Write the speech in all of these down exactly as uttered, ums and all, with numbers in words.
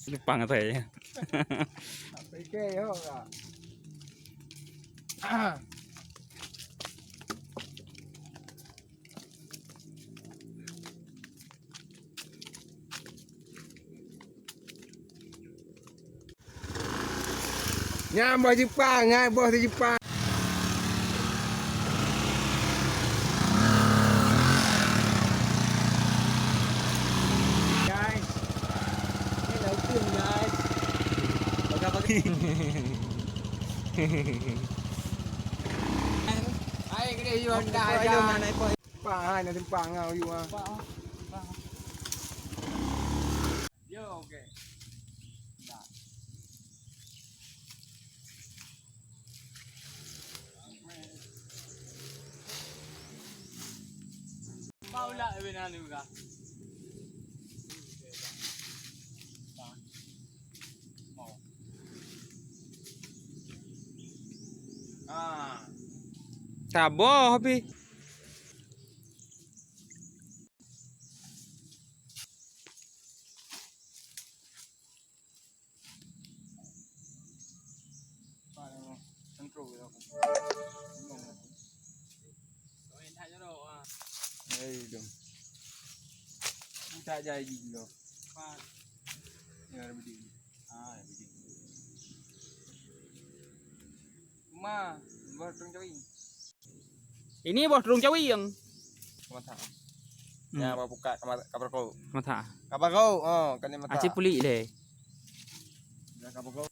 Jepang saya. Pikir yo, Kak. Nyan boh Jepang, nyan boh di Jepang. Guys, ini lautun, guys. Bagai-bagai. Hai, gede, you are guys. Pang, hai, nak simpang ngau you, ah. Yo, okey. Dah. Mau lah, eh, bina ni, Kak. Mau. Ah. Saboh pi. Hei, dong. Minta jai ji dulu. Ya, Rabbi. Ah, Rabbi. Cuma, buat dong jai. Ini boh trueng cawieng. Ka masak. Hmm. Ya, boh pukat ka ma-, ka peuruku. Ka masak. Ka peuruku, oh, kan dia masak. Aci pulik lé. Ya, ka peuruku.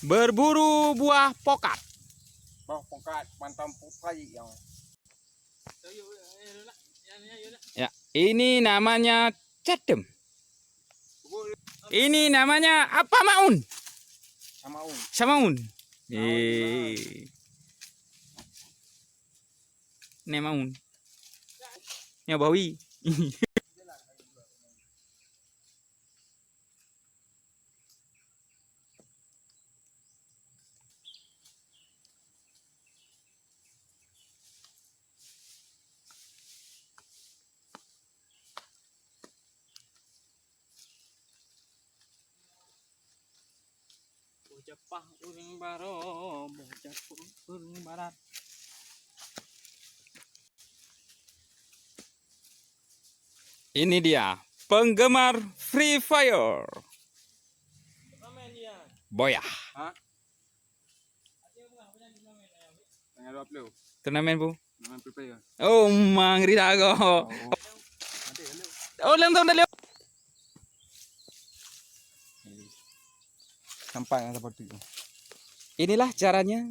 Berburu buah pokat. Boh pokat, mantong pukai yang. Ya, ini namanya catem. Ini namanya apa, Maun? Samaun. Samaun. Eh. Ni Maun. Ni Bawi. Boh japah ureueng baroe, boh japah ureueng barat. Ini dia penggemar Free Fire. Boyah. Hah? Tengah dua puluh. Turnamen, Bu? Turnamen Free Fire. Oh, mang ri dago. Oh, oh. Nanti, nanti. Oh, langsung dah lewat. Sampai yang seperti itu. Inilah caranya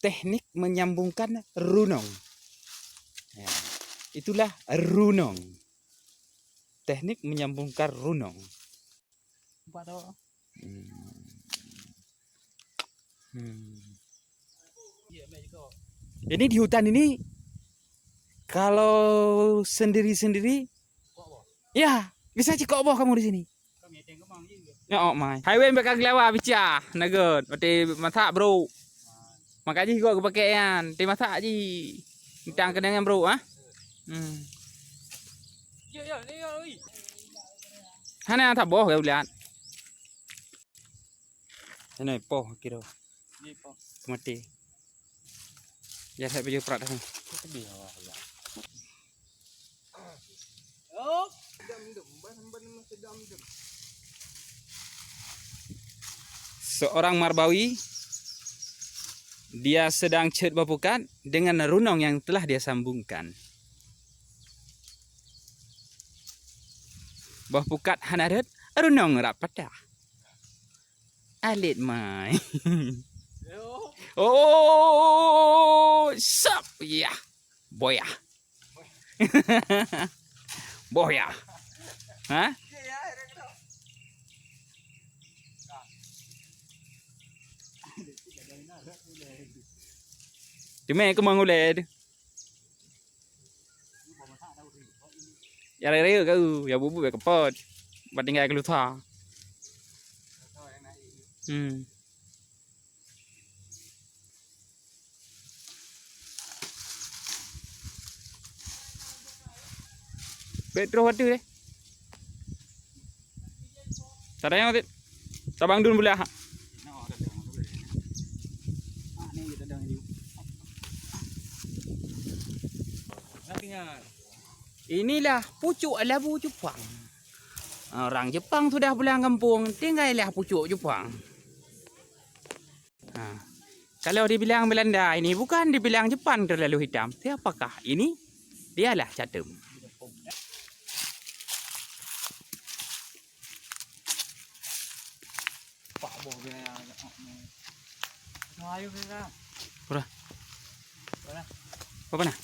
teknik menyambungkan runong. Ya, itulah runong. Teknik menyambungkan runong. Nampak tak? Hmm. Hmm. Ini di hutan ini, kalau sendiri-sendiri, ya, bisa cikok boh kamu di sini. Ya, oh my. Highway bak ka gelawa bica, nagot. Berarti masak, bro. Maka jih gua pakai yan, ti masak jih. Tang kena ngan bro, ah. Hmm. Hana taboh ya ulat. Ini poh kira. Ini poh. Mati. Ya, saya baju prak dah. Sedih awak ya. Oh. Seorang Marbawi, dia sedang chet boh pukat dengan runong yang telah dia sambungkan. Boh pukat hana rhot, runong rap patah. Alet mai. Oh, sap, ya. Boyah. Boyah. Ha? Teumé keumeung ulèe tu. Ya raya-raya keu, ya bubu ya kepot. Bat tinggai keulusa. Hmm. Pet troh ateueh deh. Tarayang até. Tabang dun beulah. Inilah pucuk labu Jepang. Orang Jepang sudah pulang kampung, tinggallah pucuk Jepang. Ha. Kalau dibilang Belanda ini bukan dibilang Jepang terlalu hitam. Siapakah ini? Dialah Catem. Udah. Apa nah?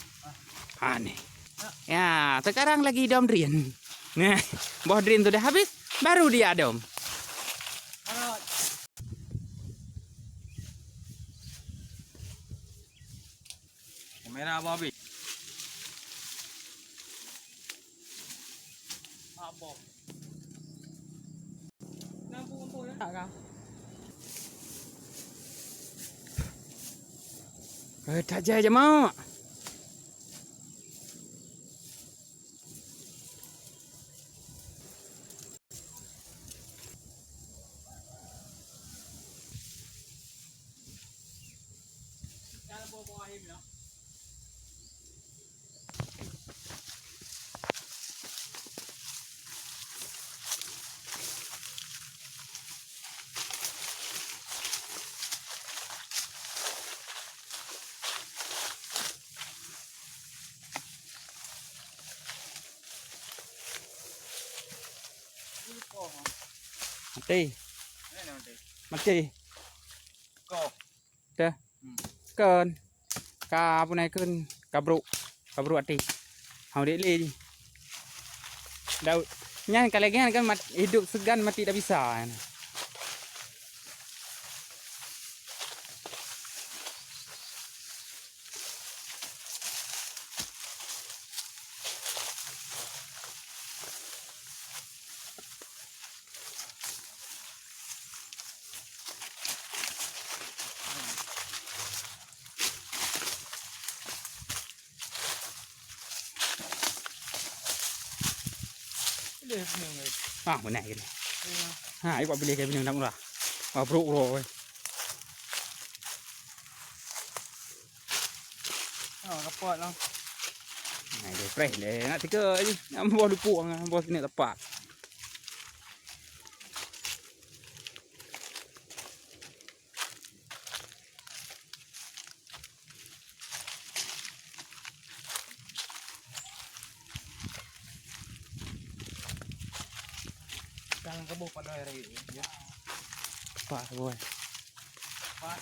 Ah, nih. Ya, sekarang lagi dom drien. Nah, boh drien sudah habis, baru dia dom. Kamera apa habis? Apa? Eh, tak jai je mak. Mati. Mati. Dah. Kon. Ka apa nak ikon? Kabruk. Kabruk até. Hau dek lé. Daud. Nyan kalau nyan kan mat-, hidup segan mati tak bisa. Ah, beuna gini. Ha, ikut pilih kayak gini nak murah. Wah, bro, bro. Oh, kapot lah. Nah, dia fresh dia. Nak tiga je. Nak boh lupuk, boh sini tepat. Sekarang keboh pada hari ini, ya. Pak, boy. Pak.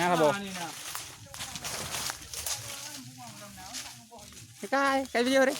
Nah, lah, boh. Ah, ni nah. Kai, kai video deh.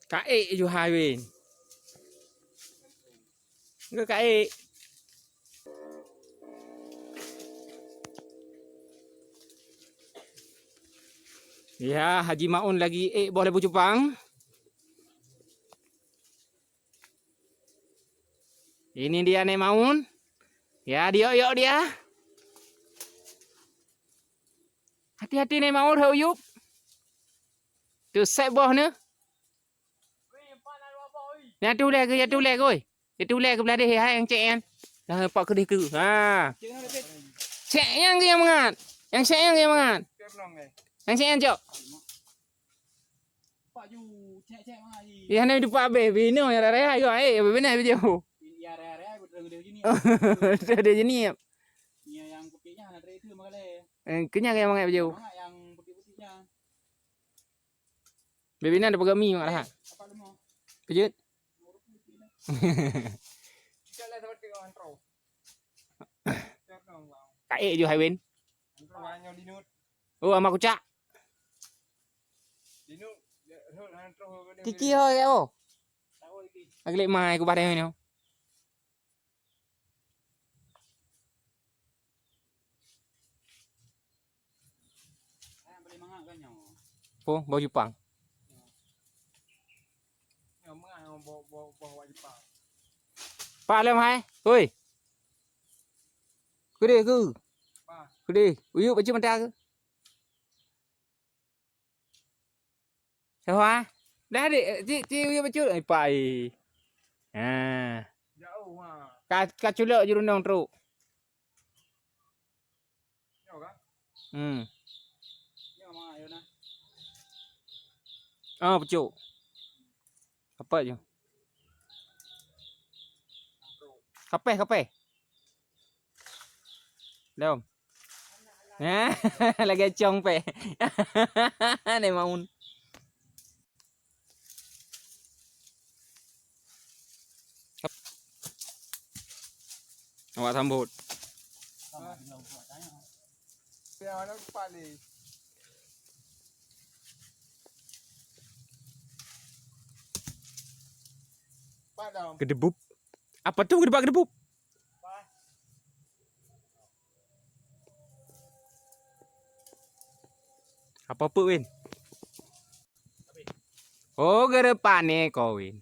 Ka ék ju hai weh. Engka ka ék. Ya, Haji Maun lagi ék boh labu cupang. Ini dia Nek Maun. Ya, diok-yok dia. Hati-hati Nek Maun, hai uyup. Tu sép boh ni. Nyang tu ulèe keu, nyang tu ulèe keu, oi. Nyang tu ulèe keu blah deh, hai, nyang cèk nyan. Dah nampak keudeh keu. Ha. Cèk nyan keu nyang mangat. Nyang cèk nyan keu nyang mangat. Nyang cèk nyan, cok. Pak ju, cek-cek mana ji. Ya, hana dipak abéh, binoe nyang raya-raya juga, eh, bebenah biju. Ya, raya-raya, betul gede gini. Betul gede gini. Ya, yang putihnya hana dari itu, makanya. Eh, kenyang yang mangat biju. Mangat yang putih-putihnya. Bebenah ada pegami, mak rahat. Apa lu mau? Kejut. Tidak lah, seperti orang terus. Kaék ju hai win. Oh, ama kucak. Kiki ho ya, oh. Agak mai ku bareng ni. Oh, bau Jepang. Pak lom hai. Hoi. Kudeh ku. Kudeh. Uyuk baca mata ke? Wah. Dah dek, cik, cik uyuk baca. Ai pai. Ha. Jauh ha. Ka, ka culok jurundong truk. Hmm. Oh, pucuk. Apa je? Kapeh, kapeh. Dom. Lagi cong peh. Ni maun. Awak sambut. Kedebup. Apa tu kedepak kedebup? Apa peuet, Win? Oh, geureupane ko, Win.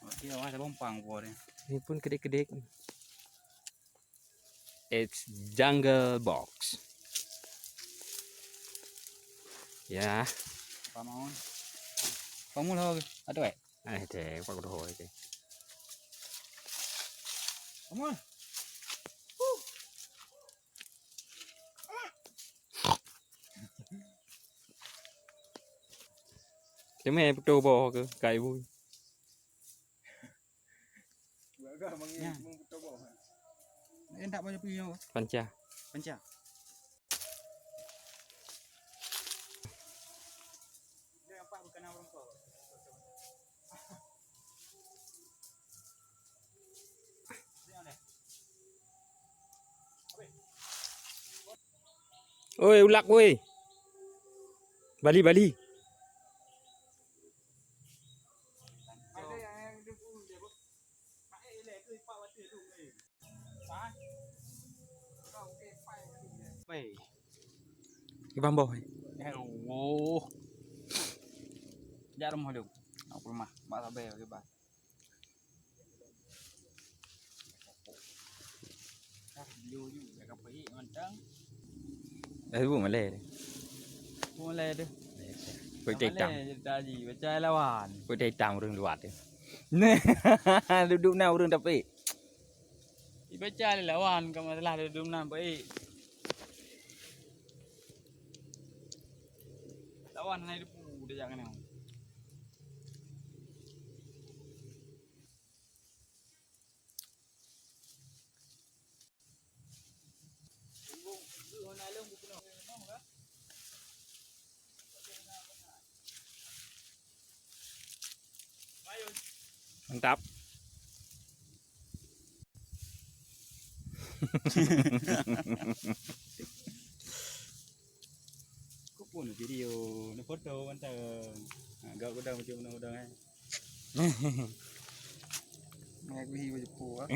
Oke, awas bompang po deh. Ini pun kedek-kedek. It's Jungle Box. Ya. Apa mau? Kamu lah, aduh, eh. Eh, deh, pak udah hoi, deh. Come on. Cuma yang betul bawah ke, kai bu. Nah. Endak banyak punya. Panca. Panca. Oi, ulak, oi. Bali, bali. Wei. Ibang boh. Eh, oh. Jak rumoh dong. Aku rumah. Mak sabai bagi bah. Ah, dia ni, dia kapal mantang. Dah bu malai dia. Bu malai dia. Putih hitam. Tadi baca lawan. Putih hitam urang luar tu. Duduk na urang tapi. Ibaca lé lawan ka masalah duduk na baik. Lawan hana dipu dia jangan. Mantap. Kau pun video, ni foto mantap. Ha, gak gudang macam mana gudang eh. Nak beli baju pun.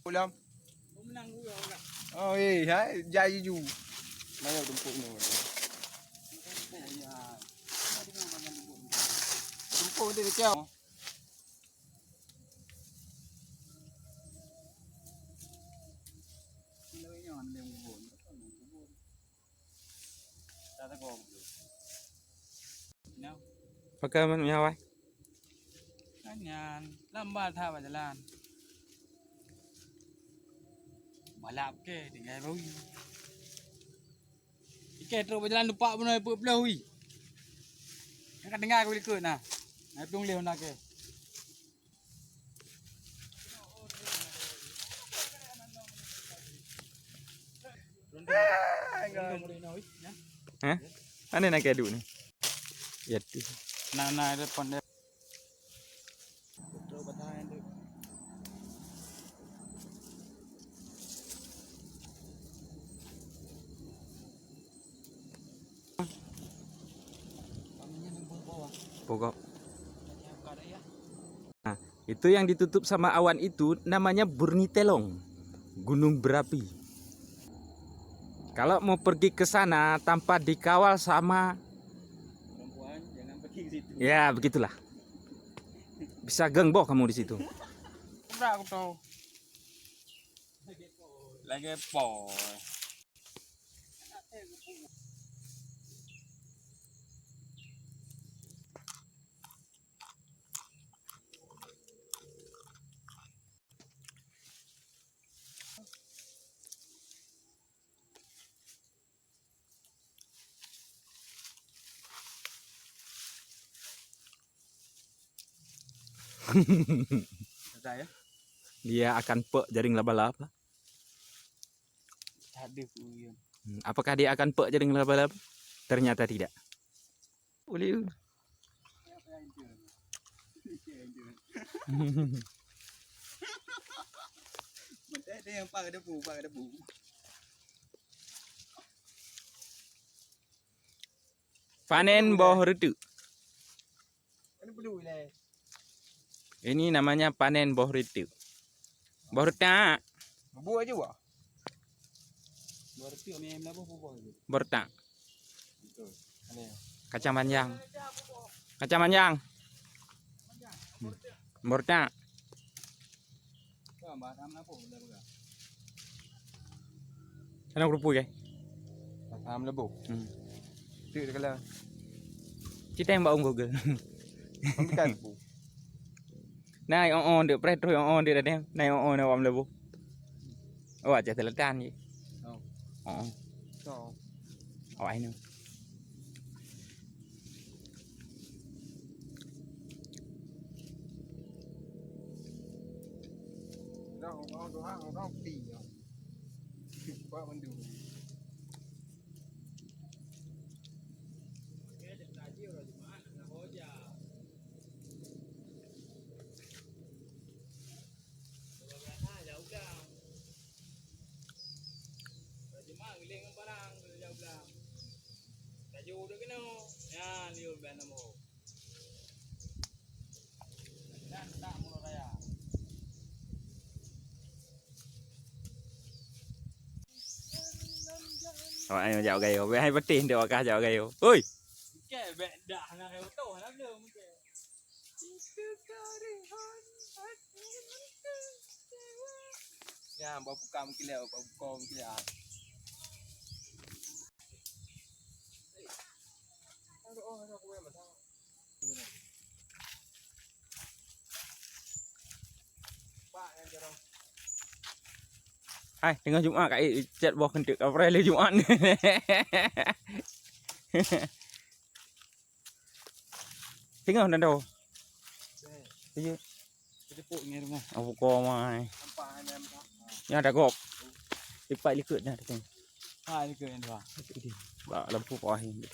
Pulang. Oh, eh, hai, jai ju. Mana tumpuk ni? Tumpuk dia kecil. Pakai man meunyawai. Nyan lambat that bak jalan. Balap ke tinggai bawi. Ike trok berjalan lupa bunoe peuet ploh wi. Nyang ka tinggai aku likot nah. Nah, plueng lé Honda ke. Hah? Mana nak kadu ni? Ya tu. Nah, nah, depan dia. Pokok. Nah, itu yang ditutup sama awan itu namanya Burnitelong, gunung berapi. Kalau mau pergi ke sana tanpa dikawal sama, ya, begitulah. Bisa geng boh kamu di situ. Udah aku tahu. Lagi po. Ada ya? Dia akan pek jaring laba-laba. Ada ku uyun. Hmm, apakah dia akan pek jaring laba-laba? Ternyata tidak. Boleh. Ada yang pak ada bu, pak ada bu. Panen boh reuteuek. Ini namanya panen boh reuteuek. Boh reuteuek. Boh aja, boh. Boh reuteuek. Boh reuteuek. Kacang panjang. Kacang panjang. Boh reuteuek. Sana kerupuk, eh? Asam lebu. Hmm. Tu dia kalau. Cerita yang bak Google. Ambil bu. Nah, oh, oh, dek preh terus, oh, oh, dek dah. Nah, oh, oh, nak buat lebu. Oh, Aceh Selatan je. Oh. Oh. So. Awak ini. Dah, orang, orang, orang pi. Pak mandu. Awak nyan jak gayo. Weh, hai beutih ndak awak kah jak gayo. Oi. Kek bek dah na kayo toh na belum kek. Ya, bawa buka mungkin lewat, bawa buka mungkin lewat. Hai, teungoh Jumat ka chat boh keuneuk kapreh lé Jumat. Teungoh dan doh. Iya. Apa kau mai? Yang ada gop. Lipat likut dah tu. Ha, likut yang dua. Bak lampu bawah ni.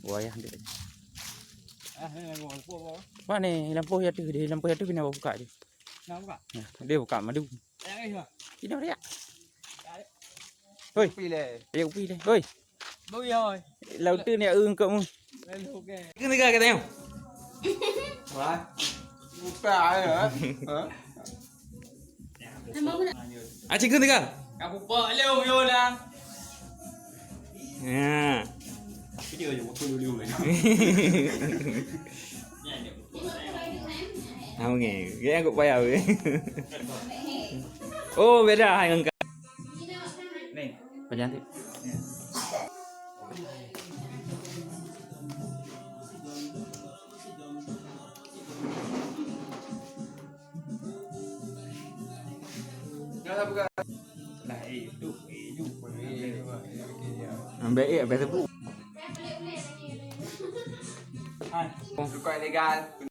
Wayah dia. Ah, ni lampu bawah. Mana lampu yang tu dia? Lampu yang tu kena buka dia. Nak buka? Nah, dia buka madu. Ayah, ayah. Sini dia. Hoi. Upi le. Ayah upi le. Hoi. Bui hoi. Laut tu ni eung kau mu. Lalu ke. Kena kata yang. Wah. Buka ya. Ha? Ah, cikgu tengah. Kamu pak leu yo lah. Ha. Video je waktu dulu. Tahu nge? Kaya aku payah weh. Oh, beda hai engkau. Ni. Pajan tu. Ambek eh, habis sebut. Hai. Suka ilegal.